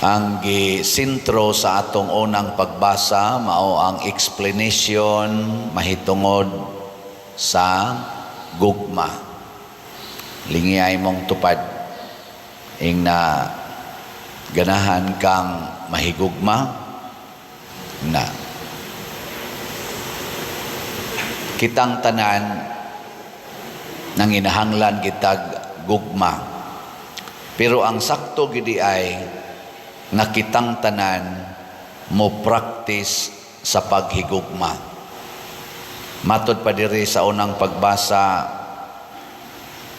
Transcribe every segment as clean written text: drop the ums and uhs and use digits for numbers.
Ang gisentro sa atong unang pagbasa mao ang explanation mahitungod sa gugma. Lingiay mong tupad ing na ganahan kang mahigugma na kitang tanan nang inahanglan kitag gugma. Pero ang sakto gidi ay nga kitang tanan mo practice sa paghigugma. Matod pa diri sa unang pagbasa,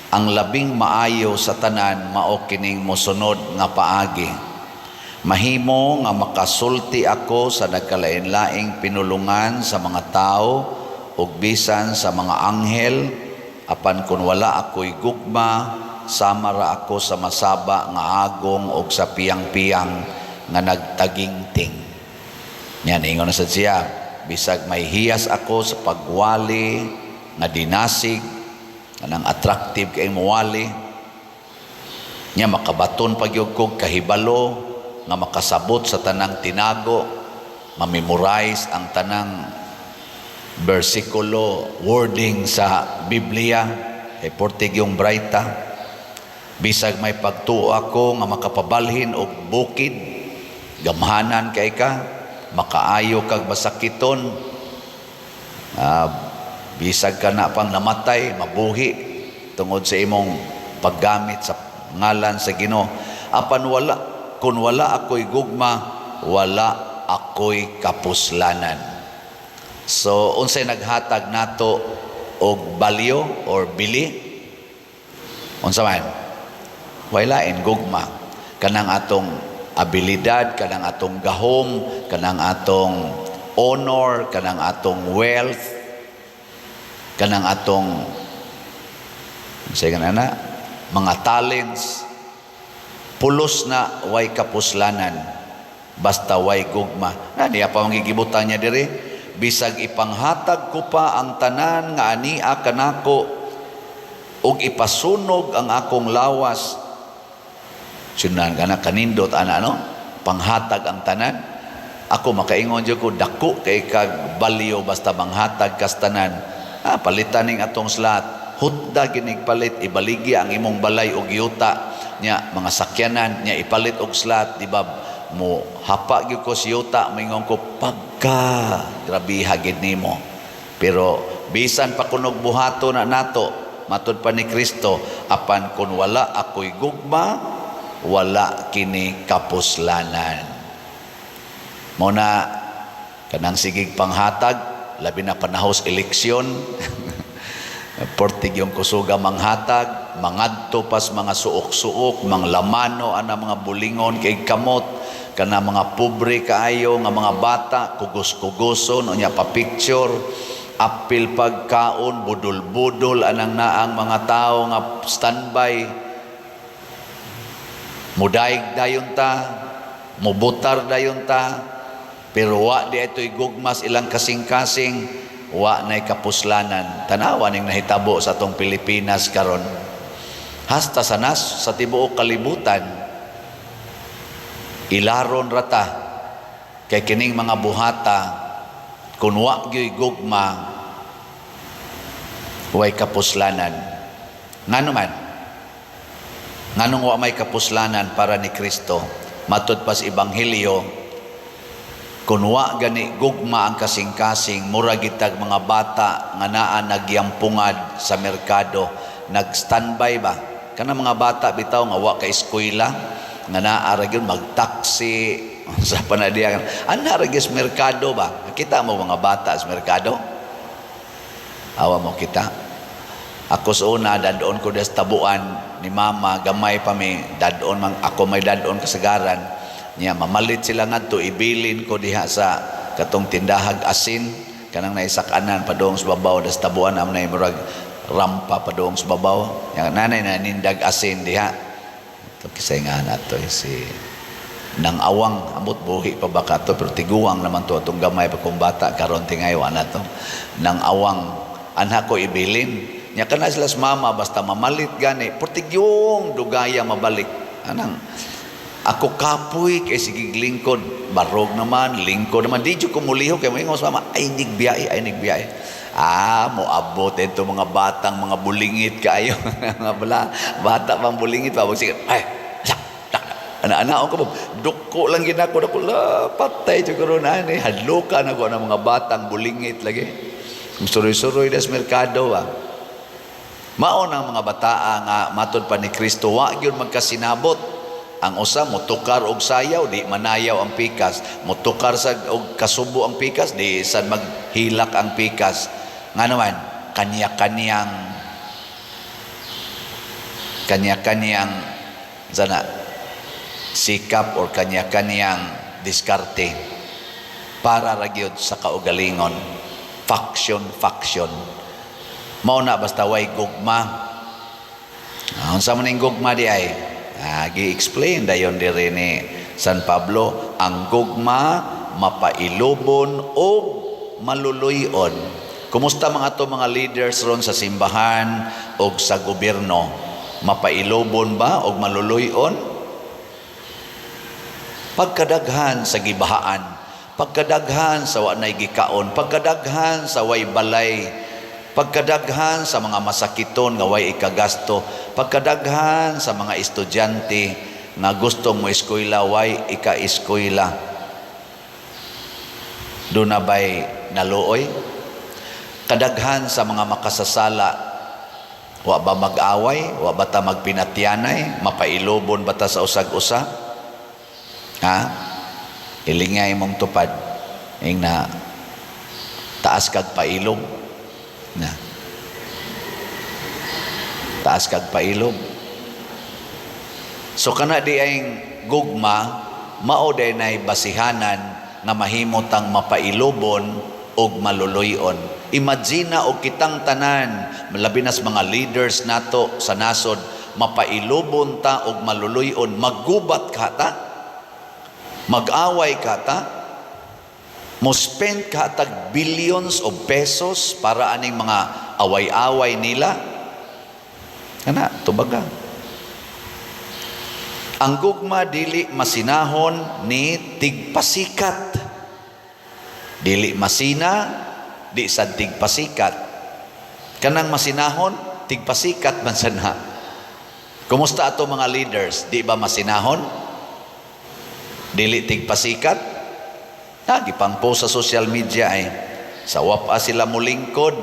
ang labing maayo sa tanan mao kining mosunod nga paagi. Mahimo nga makasulti ako sa nagkalain-laing pinulungan sa mga tao ug bisan sa mga anghel, apan kun wala ako'y gugma, sama ra ako sa masaba nga agong og sa piyang-piyang nga nagtagingting. Yan, ingon na sad siya, bisag may hiyas ako sa pagwali nga dinasig, kanang attractive kay muwali, nya makabaton pagyud kog kahibalo nga makasabot sa tanang tinago, mamemorize ang tanang bersikulo, wording sa Biblia, kay portig yung braita. Bisag may pagtuo ako nga makapabalhin og bukid, gamhanan kay ka, makaayo kag masakiton, bisag ka na pang namatay, mabuhi tungod sa imong paggamit sa ngalan sa Ginoo. Apan wala, kun wala ako'y gugma, wala ako'y kapuslanan. So unsay naghatag nato og value or bili? Unsa man? Wala, gugma. Kanang atong abilidad, kanang atong gahom, kanang atong honor, kanang atong wealth, kanang atong unsay na mga talents, pulos na way kapuslanan basta way gugma. Na niya pa mangigibutan niya diri, bisag ipanghatag ko pa ang tanan nga ania kanako ug ipasunog ang akong lawas. Sunan ka na kanindot ana, no? Panghatag ang tanan. Ako makaingon jud ko, dako kay kag value basta manghatag kas tanan. Ah, palitan ning atong slot. Hutda ginig palit, ibaligi ang imong balay og yuta nya, mga sakyanan nya, ipalit og slot, di ba? Mo hapa gyud ko si yuta, moingon ko pagka grabiha gid nimo. Pero bisan pa kunog buhato na nato, matud pa ni Kristo, apan kun wala ako'y gugma, wala kini kapuslanan. Mo na kanang sigig panghatag, labi na panahos eleksyon, portig yung kusuga manghatag, mangadto pas mga suok-suok, manglamano ana mga bulingon kay kamot, kana mga pobre kaayo nga mga bata, kugos-kugoson unya pa picture, apil pagkaon, budol-budol anang naang mga tao nga standby. Mudaig dayon ta, mubutar dayon ta, pero wa di ito'y gugmas ilang kasing-kasing, wa na'y kapuslanan. Tanawa ning nahitabo sa atong Pilipinas karon. Hasta sa nas sa tibuok kalibutan, ilaron rata kay kining mga buhata, kun wa gyoy gugma, way kapuslanan. Ngano man? Nganong wa may kapuslanan para ni Kristo? Matud pas Ebanghelyo, kun wa gani gugma ang kasing-kasing, mura gitag mga bata nga naa nagyampungad sa merkado, nag-standby ba? Kana mga bata bitaw nga wa ka eskwela, nga naa ra gyud magtaksi sa panadiyan. Ana ra gyud sa merkado ba? Kita mo mga bata sa merkado? Awa mo kita. Ako sa una, dadon ko des tabuan ni mama, gamay pa mi, dadon man, ako may dadon kasagaran. Niya, mamalit sila ngadto, ibilin ko diha sa katong tindahag asin, kanang naisakanan padung sa babaw, des tabuan am na murag rampa padung sa babaw. Yang nanay na nindag asin diha. Ito kisay nga na to, si nang awang, amot buhi pa ba ka to, pero tiguang naman to atong gamay pa kung bata, karon tingay na to. Nang awang, anha ko ibilin. Nya kana sila sa mama, basta mamalit gani, portigyong dugaya mabalik. Anang Ako kapoy kay sige lingkod, barog naman, lingkod naman. Di jud ko mulihok kay moingon sa mama, "Ay nigbiyahe, ay nigbiyahe." Ah, moabot ito mga batang mga bulingit kaayo. Mga bala, bata pang bulingit pa. Sige, ay, sak, tak, ana-ana ko, duko lang gid ako, dako la, patay jud ko ron ani. Hadloka na ko ng mga batang bulingit lagi. Suroy-suroy das merkado ba. Mao nang mga bataa nga matod pa ni Kristo wa gyud magkasinabot. Ang usa motukar og sayaw, di manayaw ang pikas. Motukar sa og kasubo ang pikas, di sad maghilak ang pikas. Nga naman, kanya-kanyang sana sikap or kanya-kanyang diskarte para ra gyud sa kaugalingon. Faction, faction. Mao na basta way gugma. Ah, unsa man ning gugma di ay? Ah, gi-explain dayon diri ni San Pablo, ang gugma mapailubon o maluluyon. Kumusta mga to mga leaders ron sa simbahan o sa gobyerno? Mapailubon ba o maluluyon? Pagkadaghan sa gibahaan, pagkadaghan sa wa nay gikaon, pagkadaghan sa way balay, pagkadaghan sa mga masakiton nga way ikagasto, pagkadaghan sa mga estudyante nga gustong mo eskwela, way ika-eskwela. Duna bay naluoy? Kadaghan sa mga makasasala, wa ba mag-away? Wa ba ta magpinatyanay? Mapailubon ba ta sa usag-usa? Ha? Ilingay mong tupad. Ing na taas kag pailog. Na. Taas kag pailog. So kana di ay gugma, mao day nay basihanan nga mahimo tang mapailubon og maluluyon. Imagine na og kitang tanan, labi nas mga leaders nato sa nasod, mapailubon ta og maluluyon, maggubat ka ta, mag-away ka ta, mo spend ka tag billions of pesos para aning mga away-away nila. Kana, tubaga. Ang gugma dili masinahon ni tigpasikat. Dili masina, di sad tigpasikat. Kanang masinahon, tigpasikat man sana. Kumusta ato mga leaders? Di ba masinahon? Dili tigpasikat? Na, gipang-post sa social media ay sa wapa sila mulingkod,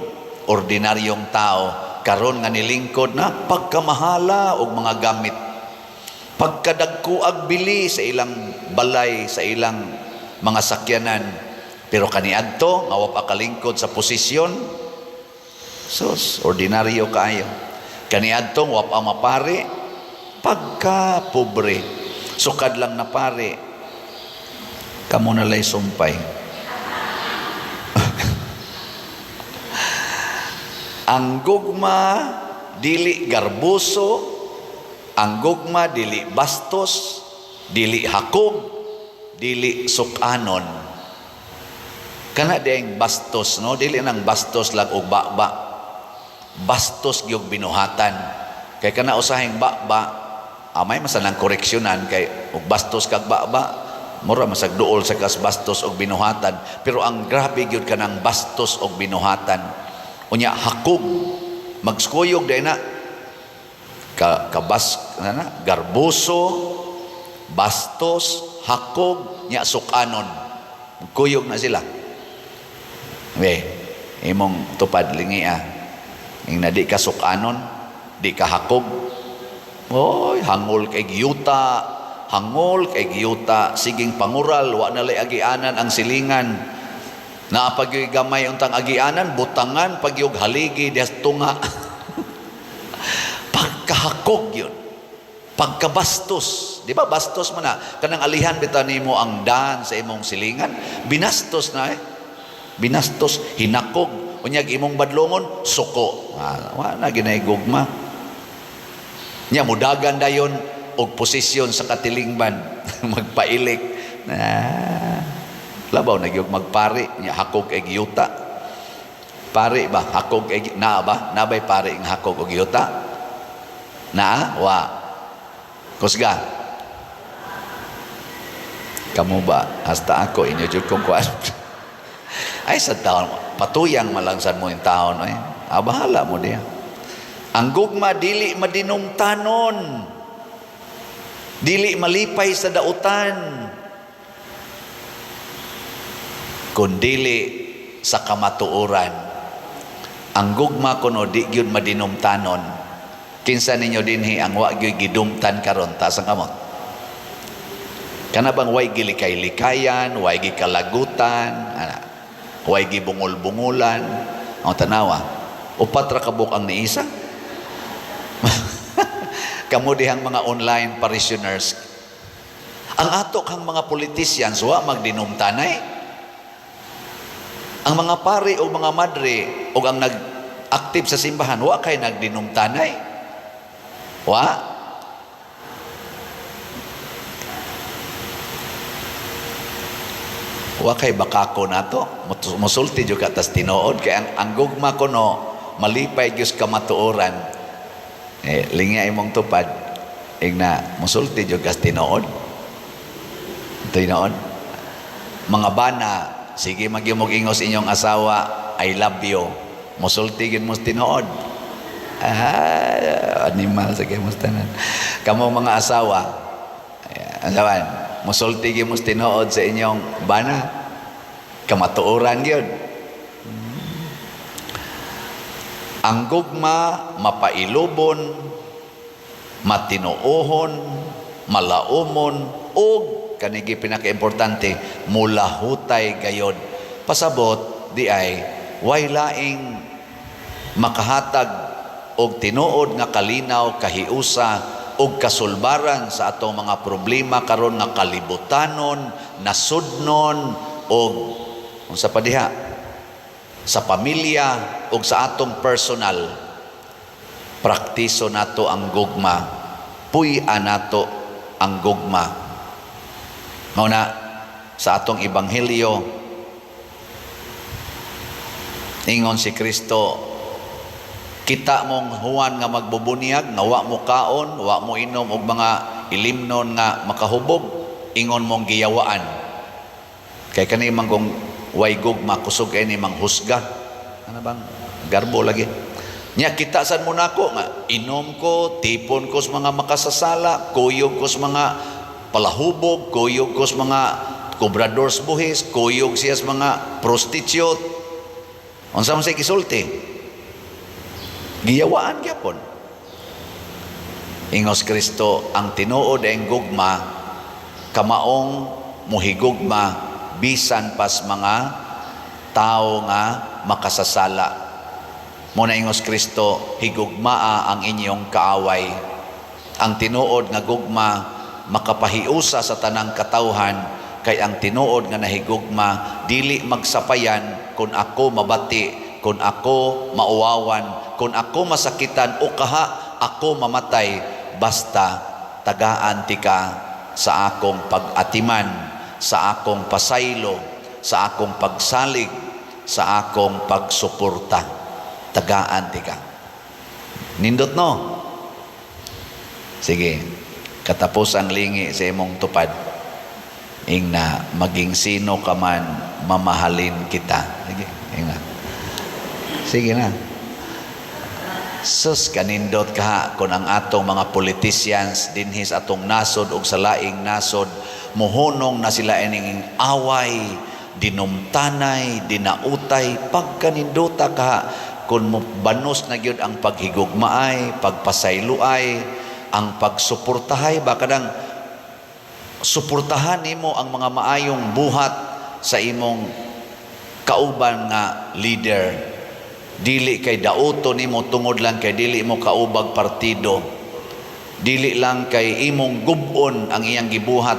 ordinaryong tao. Karon nga nilingkod na, pagkamahala og mga gamit. Pagkadagkuag bili sa ilang balay, sa ilang mga sakyanan. Pero kaniadto, nga wa pa kalingkod sa posisyon, sus, ordinaryo kaayo. Kaniadto, wa pa mapari, pagka pobre. Sukad lang na pari, kamo na lay sumpay. Ang gugma dili garbuso, ang gugma dili bastos, dili hakog, dili sukanon. Kana ding bastos, no? Dili nang bastos lang og baba. Bastos gyud binuhatan. Kay kana usahing baba, amay masanang koreksyonan kay og bastos kag baba, mura masag duol sa kas bastos og binuhatan. Pero ang grabe gyud kanang bastos og binuhatan. Unya hakog, magskuyog day na ka kabas na garbuso, bastos, hakog, nya sukanon. Kuyog na sila. We, imong tupad lingi ah. Ing na di ka sukanon, di ka hakog. Oy, hangol kay giyuta, hangol kay giyuta, siging pangural, wa na lay agianan ang silingan. Naa pag gamay untang agianan, butangan pagyog haligi dias tunga. Pagkahakog yun. Pagkabastos. Di ba bastos man na? Kanang alihan bitaw nimo ang daan sa imong silingan, binastos na eh. Binastos, hinakog. Unyag imong badlongon, suko. Ah, wa na ginay gugma. Nya mudagan dayon og posisyon sa katilingban, magpailik. Na labaw na gyud magpari, nya hakog og yuta. Pari ba hakog og naa ba? Nabay pari nga hakog og yuta? Naa wa. Kusga. Kamo ba? Hasta ako, inyo jud kong kuan. Ay, sa taon, patuyang malangsan mo yung taon. Ay. Ah, bahala mo diya. Ang gugma, dili madinumtanon. Dili malipay sa dautan. Kundili sa kamatuoran. Ang gugma kuno di gyud madinumtanon. Kinsa ninyo dinhi ang wa gyud gidumtan karon? Taas ang kamot. Kana bang way gilikay-likayan, way gikalagutan, ana, way gibungol-bungulan? Ang tanawa, upat ra kabuk ang niisa. Kamo dihang mga online parishioners, ang ato kang mga politicians wa magdinumtanay. Ang mga pari o mga madre o ang nag-active sa simbahan, wa kay nagdinumtanay. Wa? Wa kay bakako nato. Musulti jud ka tas tinuod kay ang gugma kuno malipay gyud kamatuoran. Eh, lingya imong tupad. Igna musulti jud kas tinuod. Tinuod. Mga bana, sige magyumog ingos inyong asawa, "I love you." Musulti gyud mo tinuod. Ah, animal sige mo tanan. Kamo mga asawa, asawan, musulti gyud mo tinuod sa inyong bana. Kamatuoran gyud. Ang gugma mapailubon, matinuohon, malaumon, ug kanigi pinakaimportante, mulahutay gayod. Pasabot di ay way laing makahatag og tinuod nga kalinaw, kahiusa og kasulbaran sa atong mga problema karon nga kalibutanon, nasudnon og unsa pa diha sa pamilya ug sa atong personal. Praktiso nato ang gugma, puy-an nato ang gugma. Mao na sa atong ebanghelyo, ingon si Kristo, kita mong Juan nga magbubunyag nga wa mo kaon, wa mo inom og mga ilimnon nga makahubog, ingon mong giyawaan. Kay kani man kung way gugma, kusog kay ni manghusga. Ano bang garbo lagi nya? Kita sad mo nako nga inom ko, tipon ko sa mga makasasala, kuyog ko sa mga palahubog, kuyog ko sa mga kobrador sa buhis, kuyog siya sa mga prostitute. Unsa man say gisulti? Giyawaan gyapon. Ingos Kristo, ang tinuod ang gugma kamaong muhigugma bisan pas mga tao nga makasasala. Muna ingos Kristo, higugmaa ang inyong kaaway. Ang tinuod nga gugma makapahiusa sa tanang katawhan, kay ang tinuod nga nahigugma dili magsapayan kung ako mabati, kung ako mauwawan, kung ako masakitan o kaha ako mamatay, basta tagaan tika sa akong pag-atiman, sa akong pasaylo, sa akong pagsalig, sa akong pagsuporta. Tagaan tika. Nindot no? Sige, katapos ang lingi sa imong tupad. Ingna, maging sino ka man, mamahalin kita. Sige, ingna. Sige na. Sus, kanindot ka kung ang atong mga politicians dinhi sa atong nasod og sa laing nasod muhunong na sila ining away, dinumtanay, dinautay. Pagkanindota ka kung banos na gyud ang paghigugmaay, pagpasayloay, ang pagsuportahay ba, kadang suportahan nimo ang mga maayong buhat sa imong kauban nga leader. Dili kay dauto nimo tungod lang kay dili mo kaubag partido, dili lang kay imong gubon ang iyang gibuhat,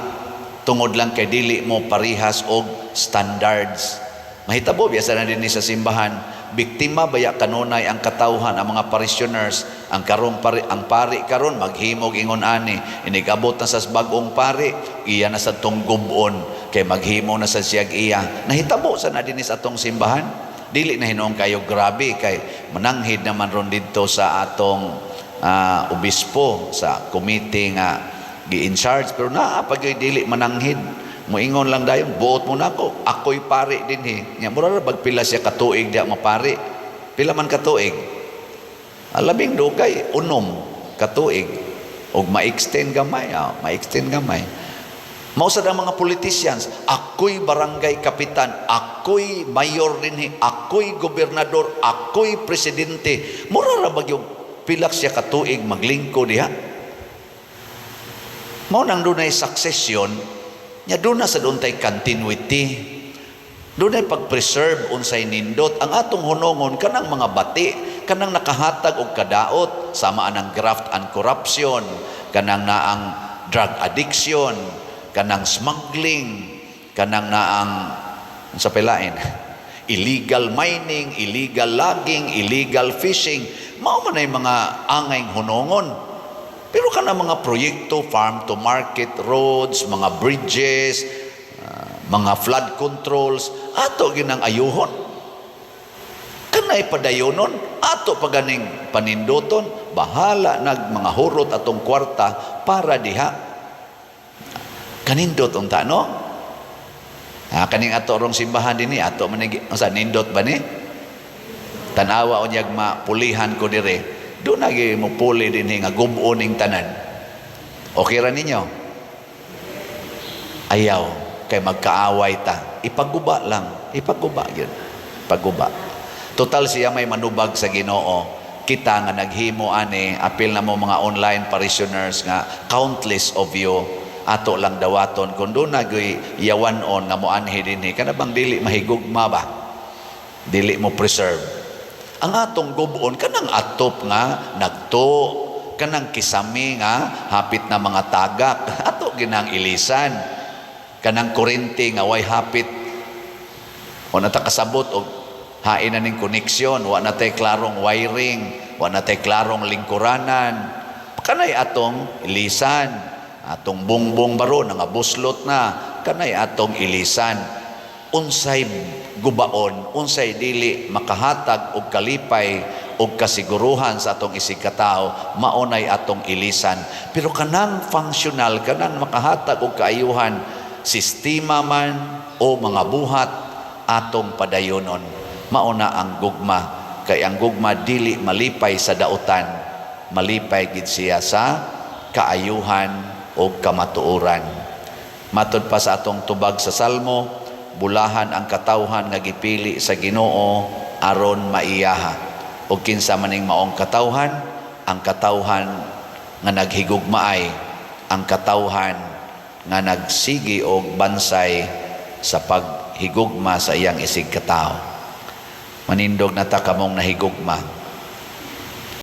tungod lang kay dili mo parihas og standards. Mahitabo biya sa dinhi sa simbahan, biktima baya kanunay ang katawhan, ang mga parishioners. Ang karong pari, ang pari karon maghimog ingon ani, inigabot na sa bag-ong pari, iya na sa tong gubon kay maghimo na sa siyag iya. Nahitabo sa na dinhi sa atong simbahan. Dili na hinuon kayo grabe kay mananghid naman ron didto sa atong obispo sa committee nga gi in charge, pero naa pa gyud dili mananghid. Moingon lang dayon, "Buot mo nako, ako'y pari dinhi." Nya mura ra bag pila siya katuig diha mapari. Pila man katuig? Labing dugay, 6 katuig. Og ma-extend gamay, ma-extend gamay. Mao sad ang mga politicians, "Ako'y barangay kapitan, ako'y mayor dinhi, ako'y gobernador, ako'y presidente." Mura ra bag yung pilak siya katuig maglingko diha. Mao nang dunay succession, nya duna sad untay continuity. Dunay pag-preserve unsay nindot. Ang atong hunongon kanang mga bati, kanang nakahatag og kadaot, sama anang graft and corruption, kanang naang drug addiction, kanang smuggling, kanang naang sa pilain, illegal mining, illegal logging, illegal fishing, mao man ay mga angay hunongon. Pero kana mga proyekto, farm to market roads, mga bridges, mga flood controls, ato ginang ayuhon. Kanay padayonon, ato pa ganing paninduton, bahala nag mga hurot atong kwarta para diha. Kanindot unta, no? Ah, kaning ato rong simbahan dinhi, ato man unsa, nindot ba ni? Tanawa unyag mapulihan ko dire. Duna gyud mo puli dinhi nga gub-on ning tanan. Okay ra ninyo? Ayaw kay magkaaway ta. Ipaguba lang, ipaguba gyud. Paguba. Total siya may manubag sa Ginoo. Kita nga naghimo ani, apil na mo mga online parishioners nga countless of you, ato lang dawaton kung duna gyud yawan-on nga moanhi dinhi, kana bang dili mahigugma ba, dili mo preserve ang atong gub-on kanang atop nga nagto, kanang kisame nga hapit na mga tagak, ato ginang ilisan, kanang kurente nga way hapit o na ta kasabot og hain na ning koneksyon, wa na tay klarong wiring, wa na tay klarong lingkuranan, kanay atong ilisan. Atong bungbong baro nga buslot na, kanay atong ilisan. Unsay gubaon, unsay dili makahatag og kalipay og kasiguruhan sa atong isigkatao, maunay atong ilisan. Pero kanang functional, kanang makahatag og kaayuhan, sistema man o mga buhat, atong padayonon. Mauna ang gugma, kay ang gugma dili malipay sa dautan, malipay gid siya sa kaayuhan o kamatuoran. Matod pa sa atong tubag sa Salmo, bulahan ang katawhan nga gipili sa Ginoo aron maiyaha. O kinsa maning maong katawhan? Ang katawhan nga naghigugmaay, ang katawhan nga nagsigi og bansay sa paghigugma sa iyang isigkatawo. Manindog na ta kamong nahigugma.